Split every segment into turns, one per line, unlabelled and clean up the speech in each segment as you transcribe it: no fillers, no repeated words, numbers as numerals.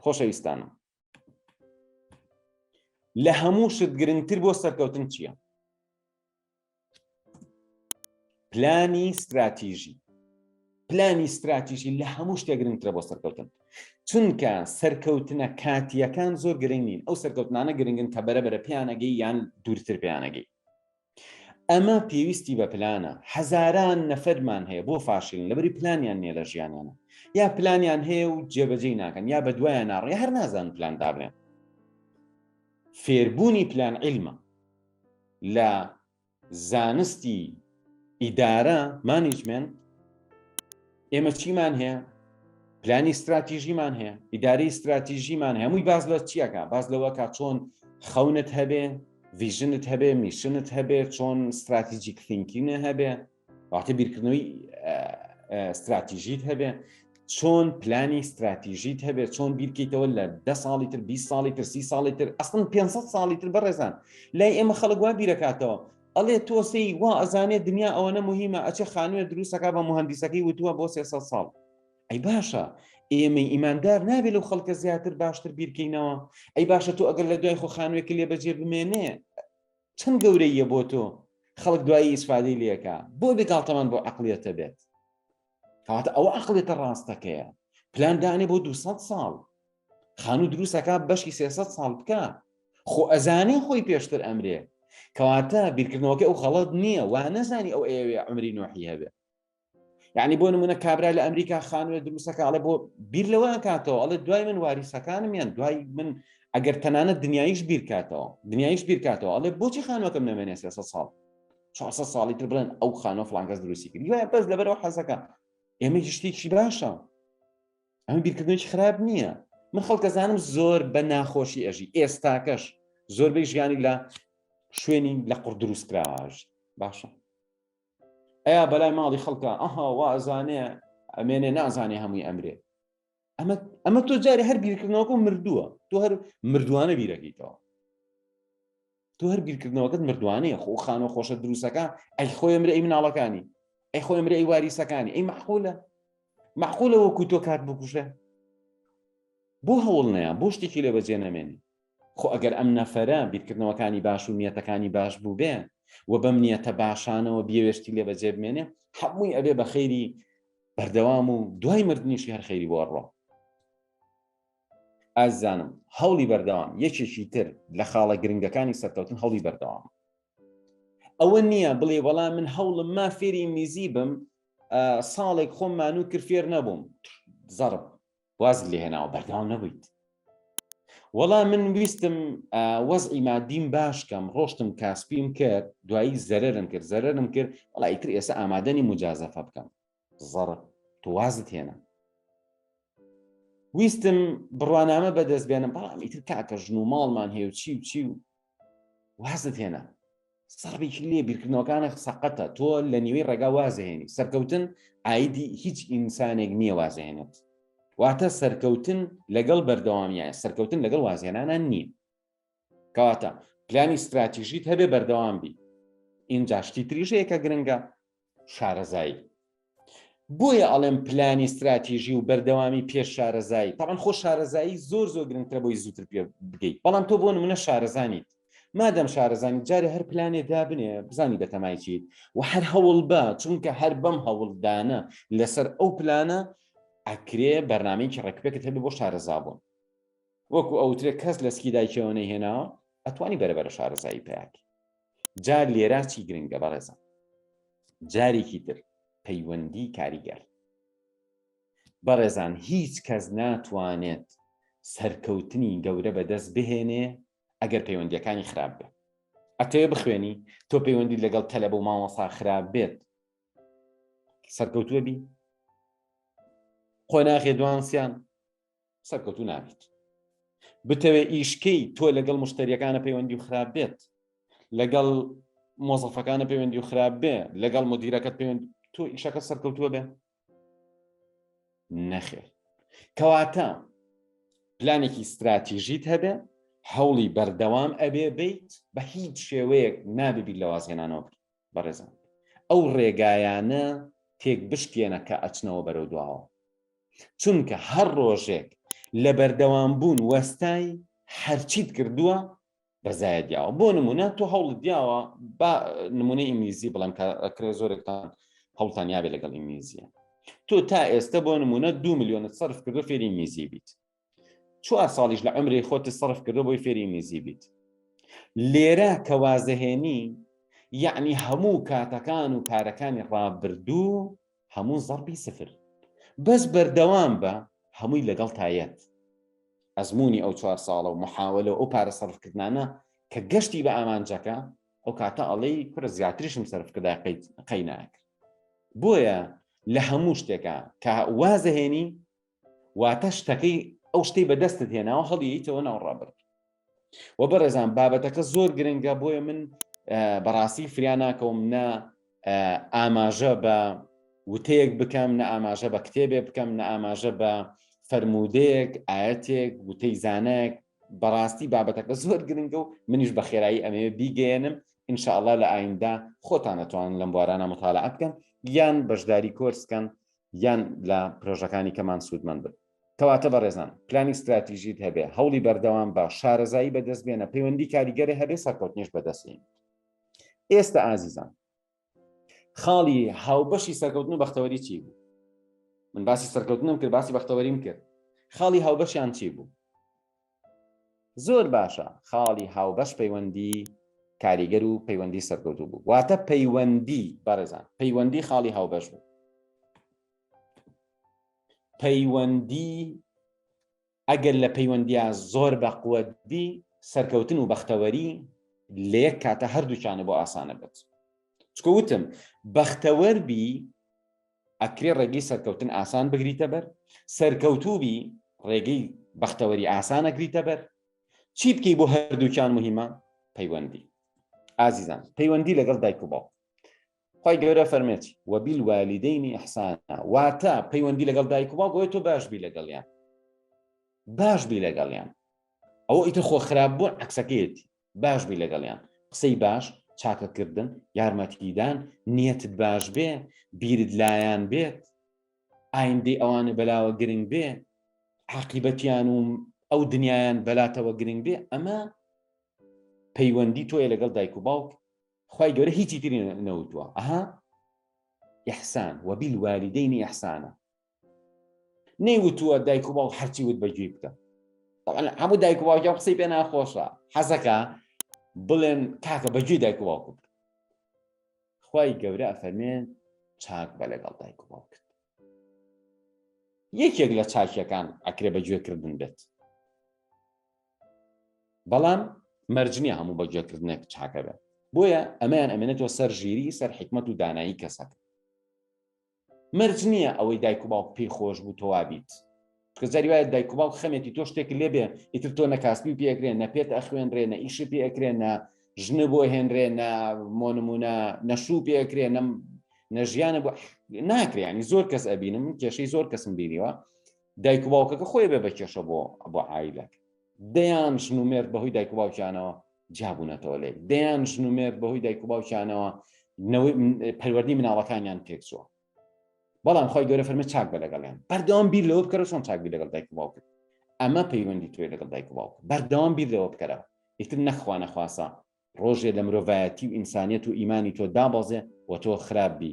خۆشەویستانم لە هەموو شت گرنگتر بۆ سەرکەوتن چییە؟ پلانی ستراتیژی پلانی ستراتیژی لە هەموو شتێک گرنگترە بۆ سەرکەوتن چونکە سەرکەوتنە کاتیەکان زۆر گرنگ نین ئەو سەرکەوتنانە گرنگن کە بەرەبەرە پیانەگەی یان دوورتر پیانەگەی ئەمە پێویستی بە پلانە هەزاران نەفەرمان هەیە بۆ فاشلن لەبەری پلانیان نییە لە ژیانیانە یا پلانیان هەیە و جێبەجێی ناکەن یا بە دوایان ناڕێ هەر نازان پلان دابنێن فێربوونی پلان عیلمە لە زانستی ئیدارە management ئێمە چیمان هەیە پلانی استراتیژیمان هەیە ئیداری استراتیژیمان هەیە هەمووی باز لە چیەکە باز لەوەکە چۆن خەونت هەبێ vision ت هەبێ mission ت هەبێ چۆن strategic thinking ە هەبێ واتە بیرکردنەوەی استراتیژیت هەبێ چۆن پلانی استراتیژیت هەبێ چۆن بیرکەیتەوە لە ده ساڵی تر 20 ساڵی تر سی ساڵی تر ئەسڵن 500 ساڵی تر بەڕێزان لای ئێمە خەڵک وا بیرەکاتەوە ئەڵێ تۆ سەی وا ئەزانێ دنیا ئەوەنە مهمە ئەچێ خانووێ دروستەکە بە مهندیسەکەی وتووە بۆ 300 ساڵ ئەی باشە ئێمەی ئیماندار نابێت لەو خەڵکە زیاتر باشتر بیرکەینەوە ئەی باشە تۆ ئەگەر لە دوای خۆ خانووێکی لێ بەجێ بمێنێ چەند گەورەیە بۆ تۆ خەڵک دوایی ئیسفادەی لەکە بۆ بێ گاڵتەمان بۆ عقلیەتە بێت کەواتە ئەوە عقلیەتە ڕاستەکەیە پلان دانێ بۆ 200 ساڵ خانوو دروستەکە بەشی 300 ساڵ بکە خۆ ئەزانێ خۆی پێشتر ئەمرێ کەواتە بیرکردنەوەکە ئەو خەڵەت نییە وا نەزانی ئەو ئەیەوێ عمری نۆحی هەبێ یعنی بۆ نمونە کابرا لە ئەمریکا خانوێ دروستەکە ئەڵێ بۆ بیر لەوە کاتەوە ئەڵێ دوای من واریسەکانم یان دوای من ئەگەر تەنانەت دنیایش بیرکاتەوە دنیایش بیرکاتەوە ئەڵێ بۆچی خانوەکەم نەمێنێ 300 ساڵ 400 ساڵی تر بڵێن ئەو خانوە فلانکەس دروستی کرد وایە بەس لەبەرەوە حەزەکە ئێمە هیچ شتێکی باشە ئەمە بیرکردنێکی خراپ نییە من خەڵکەزانم زۆر بە ناخۆشی ئەژی ئێستاکەش زۆربەی ژیانی لە شوێنی لە قڕ دروست کراوە باشە ئەیا بەلای ماڵی خەڵکە ئەها وا ئەزانێ ئەمێنێ نازانێ هەمووی ئەمرێ ئەمە ئەمە تۆ جارێ هەر بیرکردنەوەکە مردووە تۆ هەر مردوانە بیرەکەیتەوە تۆ هەر بیرکردنەوەکەت مردوانەیە خۆ خانوە خۆشە دروستەکە ئەی خۆی ئەمرێ ئەی مناڵەکانی ئەی خۆی ئەمرێ ئەی واریسەکانی ئەی معقولە معقولە وەکو تۆ کات بکوژێ بۆ هەوڵ نەیە بۆ شتێکی لێ بەجێ نەمێنی خۆ ئەگەر ئەم نەفەرە بیرکردنەوەکانی باش و نیەتەکانی باش بووبێ و بەم نیەتە باشانەوە بیەوێ شتی لێ بەجێ بمێنێ هەمووی ئەبێ بە خەیری بەردەوام و دوای مردنیشی هەر خەیری بۆ ئەڕوا. ئازیزانم هەوڵی بەردەوام یەکێکی تر لە خاڵە گرنگەکانی سەرکەوتن هەوڵی بەردەوام ئەوە نییە بڵێ وەڵا من هەوڵم ما فێری ئینگلیزی بم ساڵێک خۆم مانوو کرد فێر نەبووم زەڕب وازت لێ هێناوە بەردەوام نەبوویت وەڵا من ویستم وەزعی مادیم باش کەم ڕۆشتم کاسپیم کرد دوایی زەرەرم کرد زەرەرم کرد وەڵا ئیتر ئێستا ئامادەنی مجازەفە بکەم زەڕب تۆ وازت هێنا ویستم بڕوانامە بەدەست بێنم بەڵام ئیتر کاکە ژن و ماڵمان هەیە و چی و چی و وازت هێنا سەربێکی لێ بیرکردنەوەکانە سەقەتە تۆ لە نیوەی ڕێگا وازهێنی سەرکەوتن ئایدی هیچ ئینسانێک نییە وازهێنێت واتە سەرکەوتن لەگەڵ بەردەوامیە سەرکەوتن لەگەڵ وازهێنانان نییە کەواتە پلانی استراتیژیت هەبێ بەردەوام بی ئینجا شتی تریش هەیە کە گرنگە شارەزایی بۆیە ئەڵێم پلانی ستراتیژی و بەردەوامی پێش شارەزایی تاوان خۆ شارەزایی زۆر زۆر گرنگترە بۆی زووتر پێ بگەیت بەڵام تۆ بۆ نمونە شارەزانیت مادەم شارەزانی جارێ هەر پلانێ دابنێ بزانی بەتەمای چیت و هەر هەوڵ بە چونکە هەر بەم هەوڵدانە لەسەر ئەو پلانە ئەکرێ بەرنمەیەکی ڕێکپێکت هەبێ بۆ شارەزابوون وەکو ئەوترێ کەس لە سکی دایکیەوە نەیهێناوە ئەتوانی بەرەبەرە شارەزایی پیاکی جار لێرا چی گرنگە بەڕێزان جارێکی تر پەیوەندی کاریگەر بەڕێزان هیچ کەس ناتوانێت سەرکەوتنی گەورە بەدەست بهێنێ ئەگەر پەیوەندیەکانی خراپ بێت ئەتەوێ بخوێنی تۆ پەیوەندی لەگەڵ تەلەبە و مامۆسا خراپ بێت سەرکەوتووە بی قۆناغێ دوانسیان سەرکەوتوو نابیت بتەوێ ئیشکەی تۆ لەگەڵ مشتریەکانە پەیوەندی و خراپ بێت لەگەڵ مۆزەفەکانە پەیوەندی و خراپ بێ لەگەڵ مدیرەکەت پەیوەند تۆ ئیشەکە سەرکەوتووە بێ نەخێر کەواتە پلانێکی استراتیژیت هەبێ هەوڵی بەردەوام ئەبێ بیت بە هیچ شێوەیەک نابێ بیر لە وازهێنانەوە بکەیت بەڕێزان ئەو ڕێگایانە تێک بشکێنە کە ئەچنەوە بەرەو دواوە چونکە هەر ڕۆژێک. لە بەردەوام بوون وەستای هەرچیت کردووە بەزایە دیاوە بۆ نمونە تۆ هەوڵت دیاوە با نمونەی ئینگلیزی بڵێم کە ئەکرێ زۆرێکتان هەوڵتان یابێ لەگەڵ ئینگلیزیە تۆ تا ئێستا بۆ نمونە دو میلیۆنت سەرف کردو فێری ئینگلیزی بیت چوار ساڵیش لە عمری خۆت سەرف کردو بۆی فێری ئینگلیزی بیت لێرە کە وازەهێنی یعنی هەموو کاتەکان و پارەکانی ڕابردوو هەموو زەربی سفر بەس بەردەوام بە هەمووی لەگەڵ تایەت ئەزموونی ئەو چوار ساڵە و محاوەلە و ئەو پارە سەرفکردنانە کە گەشتی بە ئامانجەکە ئەو کاتە ئەڵێی کورە زیاتریشم سەرف کردای قەی ناکرد بۆیە لە هەموو شتێکە کە وازەهێنی واتە شتەکەی ئەو شتەی بەدەستت هێناوە هەڵیتەوە ناو ڕابرد و بەڕێزان بابەتەکە زۆر گرنگە بۆیە من بەڕاستی فریا ناکەوم نە ئاماژە بە وتەیەک بکەم نە ئاماژە بە کتێبێ بکەم نە ئاماژە بە فەرموودەیەک ئاەتێک وتەی زانایەک بەڕاستی بابەتەکە زۆر گرنگە و منیش بە خێرایی ئەمەوێ بیگەیەنم ئینشاءاللە لە ئایندە خۆتان ئەتوانن لەم بوارانە متالعە بکەن یان بەشداری کۆرس بکەن یان لە پرۆژەکانی کەمان سوودمەند بن. کەواتە بەڕێزان پلانی ستراتیژیت هەبێ، هەوڵی بەردەوام بە، شارەزایی بەدەست بێنە، پەیوەندی کاریگەرە هەبێ سەرکەوتنیش بەدەست هێنیت. ئێستا ئازیزان خاڵی هاوبەشی سەرکەوتن و بەختەوەری چی بوو؟ من باسی سەرکەوتنم کرد باسی بەختەوەریم کرد خاڵی هاوبەشیان چی بوو؟ زۆر باشە خاڵی هاوبەش پەیوەندی کاریگەر و پەیوەندی سەرکەوتوو بوو واتە پەیوەندی بەڕێزان پەیوەندی خاڵی هاوبەش بوو پەیوەندی ئەگەر لە پەیوەندیا زۆر بەقوەت بی سەرکەوتن و بەختەوەری لە یەک کاتە هەردووکیانە بۆ ئاسانە بێت چکە وتم بەختەوەر بی ئەکرێ ڕێگەی سەرکەوتن ئاسان بگریتە بەر سەرکەوتوو بی ڕێگەی بەختەوەری ئاسان ئەگریتە بەر چی بکەی بۆ هەردووکیان مهمە پەیوەندی ئازیزان پەیوەندی لەگەڵ دایک و باوک خی گەورە فەرمێت وبالوالدين إحسانا واتە پەیوەندی لەگەڵ دایک و باوک ئەوەی تۆ باش بی لەگەڵیان باش بی لەگەڵیان ئەوە ئیتر خۆ خراپ بوون عکسەکەیەتی باش بی لەگەڵیان قسەی باش چاکەکردن یارمەتیدان نیەتت باش بێ بیرت لایان بێت ئایندەی ئەوانە بەلاوە گرنگ بێ عاقیبەتیان و ئەو دنیایان بەلاتەوە گرنگ بێ ئەمە پەیوەندی تۆیە لەگەڵ دایک و باوک خوای گەورە هیچی تری نەوتووە ئەها ئیحسان وبالوالدین ئیحسانە نەیوتووە دایک و باوک هەرچی وت بەگوێی بکە هەموو دایک و باوکیان قسەی پێ ناخۆشە حەزەکە بڵێن کاکە بەگوێی دایک و باوک بکە خوای گەورە ئەفەرمێن چاک بە لەگەڵ دایک و باوکت یەکێک لە چاکیەکان ئەکرێ بە گوێکردن بێت بەڵام مەرج نییە هەموو بە گوێکردنێک چاکە بێت بۆیە ئەمەیان ئەمێنێتەوە سەر ژیری سەر حکمت و دانایی کەسەکە مەرج نییە ئەوەی دایک و باوک پێی خۆش بوو تۆ وابیت چونکە جاری وایە دایک و باوک خەمێتی تۆ شتێک لێ بێ ئیتر تۆ نە کاسبی پێ ئەکرێ نە پێت ئەخوێنرێ نە ئیشی پێ ئەکرێ نە ژنە بۆ هێنرێ نە مۆنمونە نە شوو پێ ئەکرێ نە نە ژیانە بۆ ناکرێ ینی زۆر کەس ئەبینم من کێشەی زۆر کەسم بینیوە دایک و باوکەکە خۆی بێ بە کێشە بۆ بۆ عایلەکە دەیان ژن و مێرد بەهۆی دایک و باوکیانەوە جیابوونەتەوە لێک دەیان ژن و مێرد بەهۆی دایک و باوکیانەوە پەروەردەی مناڵەکانیان تێکچووە بەڵام خۆی گەورە فەرمە چاک بە لەگەڵیان بەردەوام بیر لەوە بکەرە چۆن چاک بی لەگەڵ دایک و باوکت ئەمە پەیوەندی توێ لەگەڵ دایک و باوک بەردەوام بیر لەوە بکەرەوە ئیتر نەخوا نەخواسە ڕۆژێ لە مرۆڤایەتی و ئینسانیەت و ئیمانی تۆ دابەزێ و تۆ خراپ بی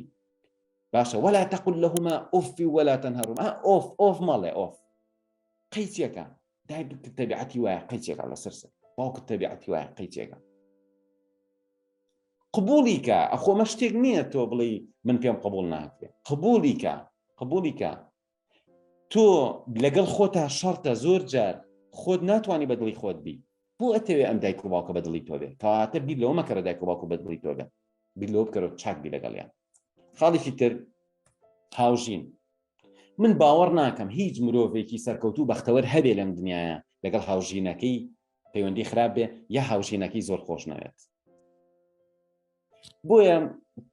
باشە ولا تقل لهما أف ولا تنهرهما ئۆف ئۆف مەڵێ ئۆف قەیچێکە دایکت تەبیعەتی وایە قەیچێکە لەسەر سەر باوکت تەبیعەتی وایە قەیچێکە قبولی کە ئەخۆمە شتێک نییە تۆ بڵێ من پێم قبول ناکرێت قبولی کە قبولی کە تۆ لەگەڵ خۆتا شەرتە زۆر جار خۆت ناتوانانی بەدڵی خۆت بی بۆ ئەتەوێ ئەم دایک و باوکە بەدڵی تۆ بێ کەواتە بیر لەوە مەکەرە دایک و باوکو بەدڵی تۆ بێ بیر لەوە بکەرەوە چاک بی لەگەڵیان خاڵێکی تر هاوژین من باوەڕ ناکەم هیچ مرۆڤێکی سەرکەوتوو بەختەوەر هەبێ لەم دنیاە لەگەڵ هاوژینەکەی پەیوەندی خراپ بێ یا هاوژینەکەی زۆر خۆش ناوێت بۆیە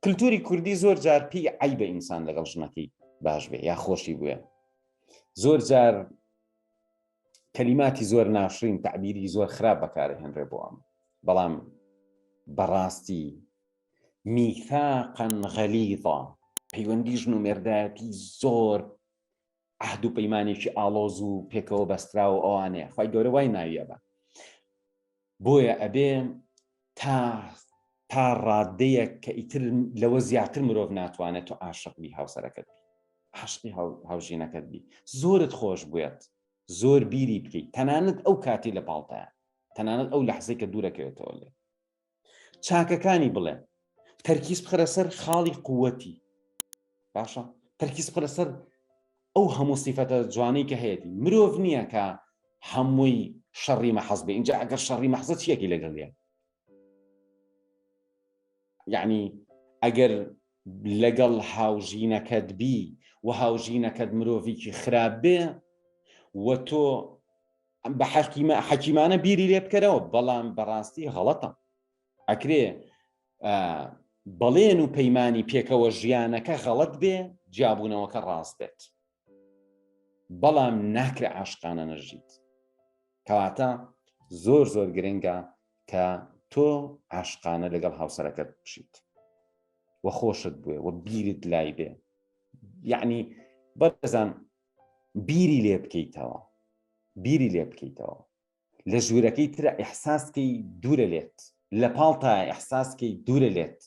کللتوری کوردی زۆر جار پێی عیبە ئینسان لەگەڵ ژنەکەی باش بێ یا خۆشی بووە زۆر جار کەلیماتی زۆر ناشرین تعبیری زۆر خراپ بەکارهێنرێ بۆ ئەم بەڵام بەڕاستی میثاقا غلیظا پەیوەندی ژن و مێردایەتی زۆر. عهد و پەیمانێکی ئاڵۆز و پێکەوە بەستراوە ئەوانەیە خی گەورە وای ناویە بە بۆیە ئەبێ تا تا ڕادەیەک کە ئیتر لەوە زیاتر مرۆڤ ناتوانێت تۆ عاشق بی هاوسەرەکەت بی عاشقی هاوژینەکەت بی زۆرت خۆش بوێت زۆر بیری بکەیت تەنانەت ئەو کاتی لە پاڵتایە تەنانەت ئەو لەحزەی کە دوورەکەوێتەوە لێ چاکەکانی بڵێ تەرکیز بخەرە سەر خاڵی قووەتی باشە تەرکیز بخەرە سەر ئەو هەموو سیفەتە جوانەی کە هەیەتی مرۆڤ نییە کە هەمووی شەڕی مەحەز بێ اینجا ئەگەر شەڕی مەحزە چیەکی لەگەڵیە یعنی ئەگەر لەگەڵ هاوژینەکەت بی و هاوژینەکەت مرۆڤێکی خراپ بێ و تۆ بە حەکیمە حەکیمانە بیری لێ بکەرەوە بەڵام بەڕاستی غەڵەتە ئەکرێ بەڵێن و پەیمانی پێکەوە ژیانەکە غەڵەت بێ جیابوونەوەکە ڕاست بێت بەڵام ناکرێ عاشقانە نەژیت کەواتە زۆر زۆر گرنگە کە تۆ عاشقانە لەگەڵ هاوسەرەکەت بژیت و خۆشت بوێ و بیرت لای بێ یعنی بەزان بیری لێ بکەیتەوە بیری لێ بکەیتەوە لە ژوورەکەی ترە ئیحساسکەی دوورە لێت لە پاڵتا ئیحساسکەی دوورە لێت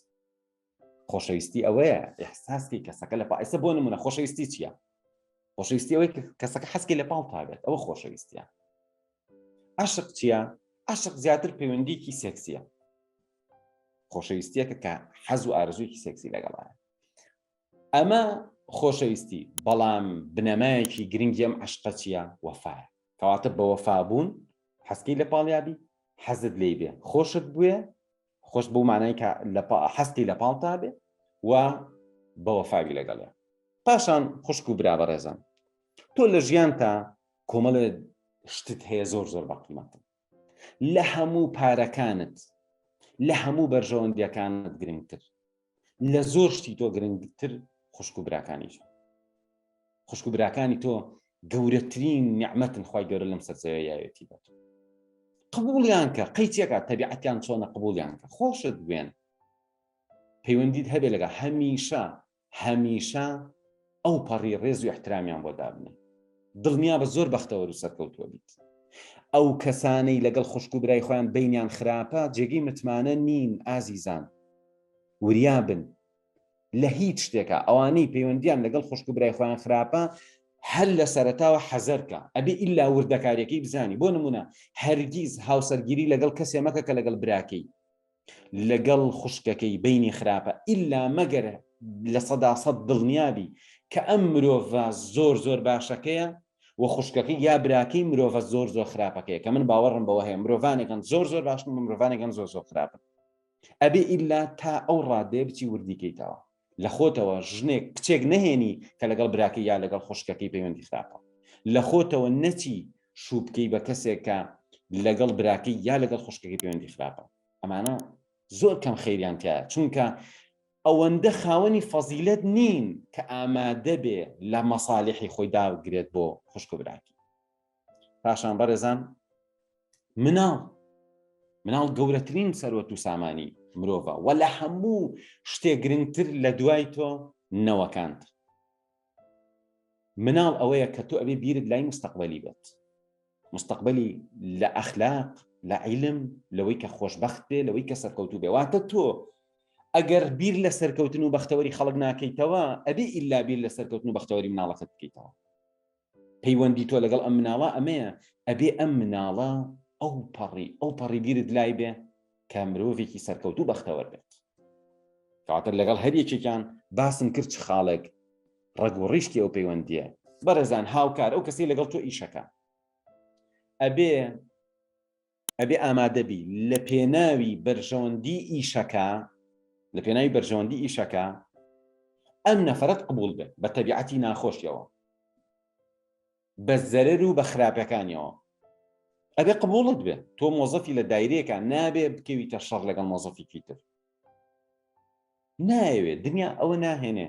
خۆشەویستی ئەوەیە ئیحساسکەی کەسەکە لە پا ئێستا بۆ نمونە خۆشەویستی چییە؟ خۆشەویستی ئەوەی کەسەکە حەزکەی لە پاڵ تا بێت ئەوە خۆشەویستیە عشق چییە؟ عشق زیاتر پەیوەندیکی سێکسیە خۆشەویستیەکە کە حەز و ئارزوویەکی سێکسی لەگەڵایە ئەمە خۆشەویستی بەڵام بنەمایەکی گرنگی ئەم عەشقە چییە؟ وەفایە. کەواتە بە وەفابوون حەزکەی لە پاڵیا بی، حەزت لێی بێ، خۆشت بوێ، خۆش بەو مانای کە حەزکەی لە پاڵتا بێ و بە وەفاوی لەگەڵیا. پاشان خوشک و برا بەڕێزان، تۆ لە ژیانتا کۆمەڵێ شتت هەیە زۆر زۆر بەقیمەتن. لە هەموو پارەکانت، لە هەموو بەرژەوەندییەکانت گرنگتر. لە زۆر شتی تۆ گرنگتر خوشک و براکانی تۆ خوشک و براکانی تۆ گەورەترین نیعمەتن خی گەورە لەم سەرزەوە یاوێتی بەت قبولیان کە قەیچێکە تەبیعەتیان چۆنە قبولیان کە خۆشت بوێن پەیوەندیت هەبێ لەگە هەمیشە هەمیشە ئەو پەڕی ڕێز و احترامیان بۆ دابنێ دڵنیا بە زۆر بەختەوەر و سەرکەوتووە بیت ئەو کەسانەی لەگەڵ خوشک و برای خۆیان بینیان خراپە جێگەی متمانە نین ئازیزان وریا بن لە هیچ شتێکا ئەوانەی پەیوەندیان لەگەڵ خوشک و برای خۆیان خراپە هەر لە سەرەتاوە حەزەرکە ئەبێ ئیلا وردەکاریەکەی بزانی بۆ نمونە هەرگیز هاوسەرگیری لەگەڵ کەسێ مەکە کە لەگەڵ براکەی لەگەڵ خوشکەکەی بینی خراپە ئیلا مەگەر 100% دڵنیابی کە ئەم مرۆڤە زۆر زۆر باشەکەیە و خوشکەکەی یا براکەی مرۆڤە زۆر زۆر خراپەکەیە کە من باوەڕم بەوە هەیە مرۆڤانێکن زۆر زۆر باشن و مرۆڤانێکن زۆر زۆر خراپن ئەبێ ئیلا تا ئەو ڕادەیە بچی وردی کەیتەوە لە خۆتەوە ژنێک کچێک نەهێنی کە لەگەڵ براکەی یا لەگەڵ خوشکەکەی پەیوەندی خراپە لە خۆتەوە نەچی شوو بکەی بە کەسێک کە لەگەڵ براکەی یا لەگەڵ خوشکەکەی پەیوەندی خراپە ئەمانە زۆر کەم خەیریان تایە چونکە ئەوەندە خاوەنی فەزیلەت نین کە ئامادە بێ لە مەسالیحی خۆی داگرێت بۆ خوشک و براکی پاشان بەڕێزان مناڵ مناڵ گەورەترین سەروەت و سامانی مرۆڤە و لە هەموو شتێک گرنگتر لە دوای تۆ نەوەکانت مناڵ ئەوەیە کە تۆ ئەبێ بیرت لای مستەقبەلی بێت مستەقبەلی لە ئەخلاق لە عیلم لەوەی کە خۆشببخت بێ لەوەی کە سەرکەوتوو بێ واتە تۆ ئەگەر بیر لە سەرکەوتن و بەختەوەری خەڵک ناکەیتەوە ئەبێ ئیلا بیر لە سەرکەوتن و بەختەوەری مناڵەکەت بکەیتەوە پەیوەندی تۆ لەگەڵ ئەم مناڵە ئەمەیە ئەبێ ئەم مناڵە ئەو پەڕی ئەو پەڕی بیرت لای بێ کە مرۆڤێکی سەرکەوتوو بەختەوەر بێت کەواتە لەگەڵ هەر یەکێکیان باسم کرد چ خاڵێک ڕەگ و ڕیشکی ئەو پەیوەندیە بەڕێزان هاوکار ئەو کەسی لەگەڵ تۆ ئیشەکە ئەبێ ئەبێ ئامادەبی لە پێناوی بەرژەوەندی ئیشەکە لە پێناوی بەرژەوەندی ئیشەکە ئەم نەفرەت قبول بێت بە تەبیعەتی ناخۆشیەوە بە زەرەر و بە خراپەکانیەوە ئەبێ قبوڵت بێ تۆ مۆزەفی لە دایرەیەکە نابێ بکەویتە شەڕ لەگەڵ مۆزەفێکی تر نایەوێ دنیا ئەوە ناهێنێ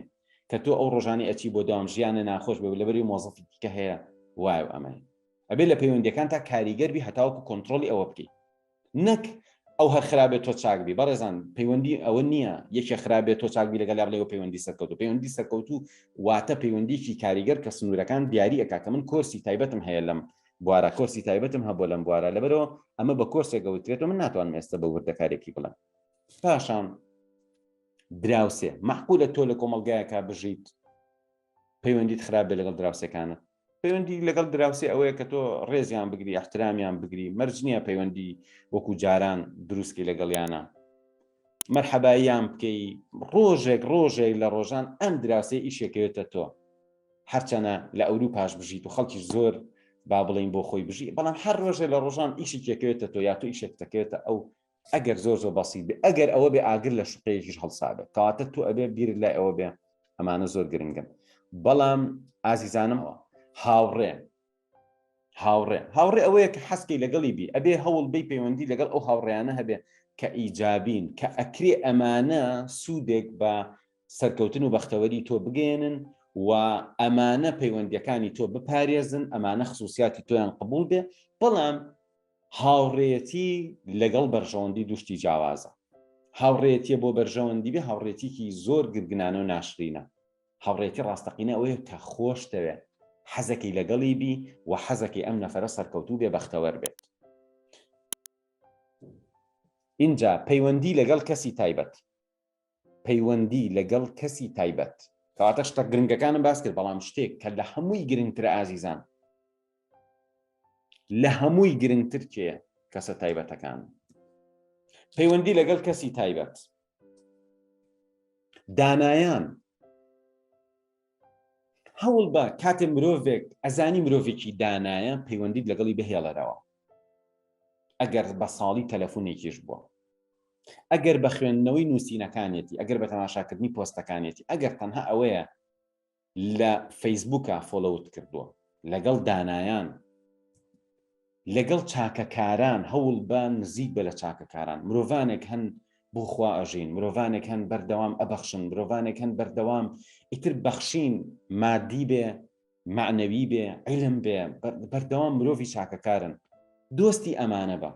کە تۆ ئەو ڕۆژانی ئەچی بۆ داوام ژیانە ناخۆش بێ لەبەری مۆزەفی دیکە هەیە وایە ئەمە ئەبێ لە پەیوەندیەکان تا کاریگەر بی هەتاوەکو کۆنتترۆلی ئەوە بکەیت نەک ئەو هەر خراپ بێت تۆ چاک بی. بەڕێزان پەیوەندی ئەوە نییە یەکێ خراپ بێت تۆ چاک بی لەگەڵیا بڵێ ئەوە پەیوەندی سەرکەوتوو. پەیوەندی سەرکەوتوو واتە پەیوەندیکی کاریگەر کە سنوورەکان دیاری ئەکا کە من کۆرسی تایبەتم هەیە لەم بوارە کۆرسی تایبەتم هەبووە لەم بوارە لەبەرەوە ئەمە بە کۆرسێک ئەوترێتەوە من ناتوانم ئێستا بە وردەکارێکی بڵێم. پاشان دراوسێ مەعقولە تۆ لە کۆمەڵگایەکا بژیت پەیوەندیت خراپ بێ لەگەڵ دراوسێکانت؟ پەیوەندی لەگەڵ دراوسێ ئەوەیە کە تۆ ڕێزیان بگری احترامیان بگری مەرج نییە پەیوەندی وەکو جاران دروستکەی لەگەڵیانە مەرحەباییان بکەی ڕۆژێک ڕۆژێک لە ڕۆژان ئەم دراوسێ ئیشێکەوێتە تۆ هەرچەنە لە ئەوروپاش بژیت و خەڵکی زۆر با بڵین بۆ خۆی بژی بەڵام هەر ڕۆژێ لە ڕۆژان ئیشی کێکەوێتە تۆ یا تۆ ئیشێک دەکەوێتە ئەو ئەگەر زۆر زۆر بەسیت بێ ئەگەر ئەوە بێ ئاگر لە شوقەیەکیش هەڵسابێ کەواتە تۆ ئەبێ بیرت لای ئەوە بێ ئەمانە زۆر گرنگن بەڵام ئازیزانم هاوڕێ هاوڕێ هاوڕێ ئەوەیە کە حەسکەی لەگەڵی بی ئەبێ هەوڵ بی پەیوەندی لەگەڵ ئەو هاوڕێیانە هەبێ کە ئیجابین کە ئەکرێ ئەمانە سوودێک بە سەرکەوتن و بەختەوەری تۆ بگەێنن و ئەمانە پەیوەندیەکانی تۆ بپارێزن ئەمانە خصوصیاتی تۆیان قبول بێ بەڵام هاوڕێیەتی لەگەڵ بەرژەوەندی دوو شتی جیاوازە. هاوڕێیەتیە بۆ بەرژەوەندی بێ هاوڕێتیکی زۆر گرگنانە و ناشرینە. هاوڕێیەتی ڕاستەقینە ئەوەیە کە خۆشتەوێ، حەزەکەی لەگەڵی بی و حەزەکەی ئەم نەفەرە سەرکەوتوو بێ بەختەوەر بێت. ئینجا پەیوەندی لەگەڵ کەسی تایبەت. پەیوەندی لەگەڵ کەسی تایبەت. کەواتە شتە گرنگەکانم باس کرد بەڵام شتێک کە لە هەمووی گرنگترە ئازیزان لە هەمووی گرنگتر کێ کەسە تایبەتەکان پەیوەندی لەگەڵ کەسی تایبەت دانایان هەوڵ بە کاتێ مرۆڤێک ئەزانی مرۆڤێکی دانایە پەیوەندیت لەگەڵی بهێڵەرەوە ئەگەر بە ساڵی تەلەفۆنێکیش بووە ئەگەر بە خوێندنەوەی نووسینەکانێتی ئەگەر بە تەماشاکردنی پۆستەکانێتی ئەگەر تەنها ئەوەیە لە فەیسبووکا follow ت کردووە لەگەڵ دانایان لەگەڵ چاکەکاران هەوڵ بە نزیک بە لە چاکەکاران مرۆڤانێک هەن بۆ خوا ئەژین مرۆڤانێک هەن بەردەوام ئەبەخشن مرۆڤانێک هەن بەردەوام ئیتر بەخشین مادی بێ معنەوی بێ علم بێ بەردەوام مرۆڤی چاکەکارن دۆستی ئەمانە بە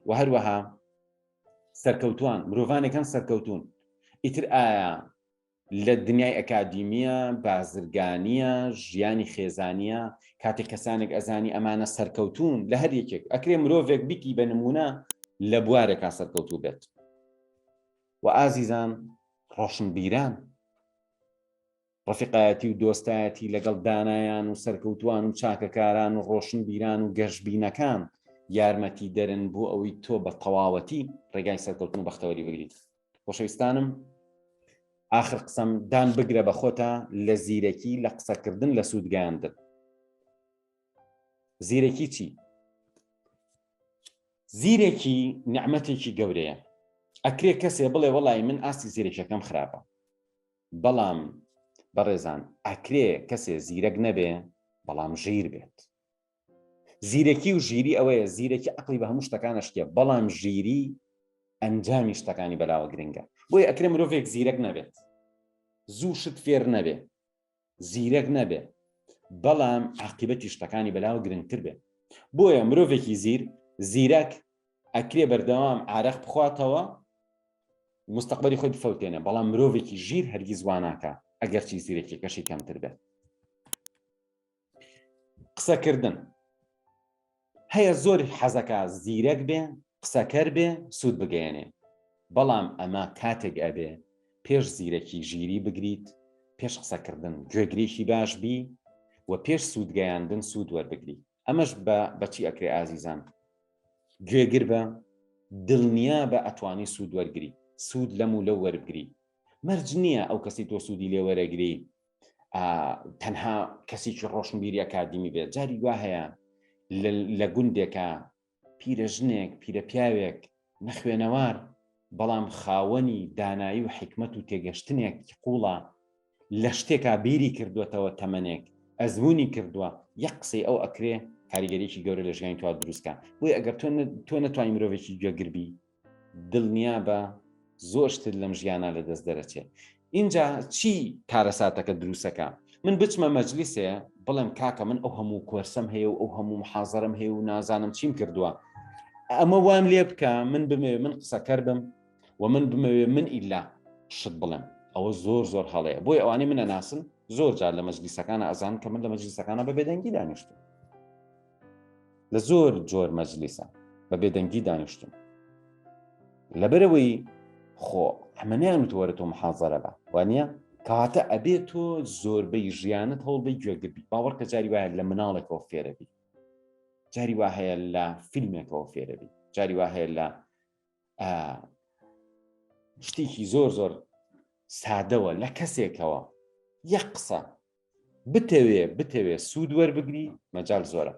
و هەروەها سەرکەوتوان مرۆڤانێک هەن سەرکەوتون ئیتر ئایا لە دنیای ئەکادیمیە، بازرگانیە، ژیانی خێزانیە، کاتێک کەسانێک ئەزانی ئەمانە سەرکەوتوون لە هەر یەکێک، ئەکرێ مرۆڤێک بیکی بە نموونە لە بوارێکا سەرکەوتوو بێت. وە ئازیزان ڕۆشنبیران ڕەفیقایەتی و دۆستایەتی لەگەڵ دانایان و سەرکەوتوان و چاکەکاران و ڕۆشنبیران و گەشبینەکان یارمەتیدەرن بۆ ئەوەی تۆ بە تەواوەتی ڕێگای سەرکەوتن و بەختەوەری بگریت. خۆشەویستانم ئاخر قسەم دان بگرە بە خۆتا لە زیرەکی لە قسەکردن لە سوود گەیاندن زیرەکی چی زیرەکی نعمەتێکی گەورەیە ئەکرێ کەسێ بڵێ وەڵی من ئاستی زیرەکیەکەم خراپە بەڵام بەڕێزان ئەکرێ کەسێ زیرەک نەبێ بەڵام ژیر بێت زیرەکی و ژیری ئەوەیە زیرەکی عقلی بە هەموو شتەکانە شتێ بەڵام ژیری ئەنجامی شتەکانی بەلاوە گرنگە بۆیە ئەکرێ مرۆڤێک زیرەک نەبێت زوو شت فێر نەبێ زیرەک نەبێ بەڵام عاقیبەتی شتەکانی بەلاوە گرنگتر بێ بۆیە مرۆڤێکی زیر زیرەک ئەکرێ بەردەوام عارەق بخواتەوە مستەقبەلی خۆی بفەوتێنێ بەڵام مرۆڤێکی ژیر هەرگیز واناکە ئەگەرچی زیرەکیەکەشی کەمتر بێت قسەکردن هەیە زۆر حەزەکا زیرەک بێ قسەکەر بێ سوود بگەیەنێ بەڵام ئەمە کاتێک ئەبێ پێش زیرەکی ژیری بگریت پێش قسەکردن گوێگرێکی باش بی و پێش سوودگەیاندن سوود وەربگری ئەمەش بە بەچی ئەکرێ ئازیزان گوێگر بە دڵنیا بە ئەتوانی سوود وەرگری سوود لەم و لەو وەربگری مەرج نییە ئەو کەسی تۆ سوودی لێ وەرەگری تەنها کەسێکی ڕۆشنبیری ئەکادیمی بێت جاری وا هەیە لە گوندێکە پیرە ژنێک پیرە پیاوێک نەخوێنەوار بەڵام خاوەنی دانایی و حکمت و تێگەشتنێک قوڵە لە شتێکا بیری کردوێتەوە تەمەنێک ئەزمموی کردووە یەک قسەی ئەو ئەکرێ کاریگەریی گەورە لە ژیانی تو دروستکە بۆی ئەگەر تۆ نەتوانانی مرۆڤێکی گوێگربی دڵنیابە زۆر شتت لەم ژیانە لە دەست دەرەچێ ئینجا چی کارەساتەکە دروستەکە من بچمە مەجلیسێ بڵێم کاکە من ئەو هەموو کۆرسەم هەیە و ئەو هەموو محازەرم هەیە و نازانم چیم کردووە. ئەمە وام لێ بکە من بمەوێ من قسەکەر بم و من بمەوێ من ئیلا شت بڵێم ئەوە زۆر زۆر هەڵەیە بۆی ئەوانەی منە ناسن زۆر جار لە مەجلیسەکانە ئەزان کە من لە مەجلیسەکانە بە بێدەنگی دانیشتم لە زۆر جۆر مەجلیسە بە بێدەنگی دانیشتم لەبەرەوەی خۆ ئەمەنیان وتوەرە تۆ محازەرە بە وانە کەواتە ئەبێ تۆ زۆربەی ژیانت هەوڵ بی گوێگربی باوەڕ کە جاری وایە لە مناڵێکەوە فێرەبی جاری وا هەیە لە فیلمێکەوە فێرەبی جاری وا هەیە لە شتێکی زۆر زۆر سادەوە لە کەسێکەوە یەک قسە بتەوێ بتەوێ سوود وەربگری مەجال زۆرە.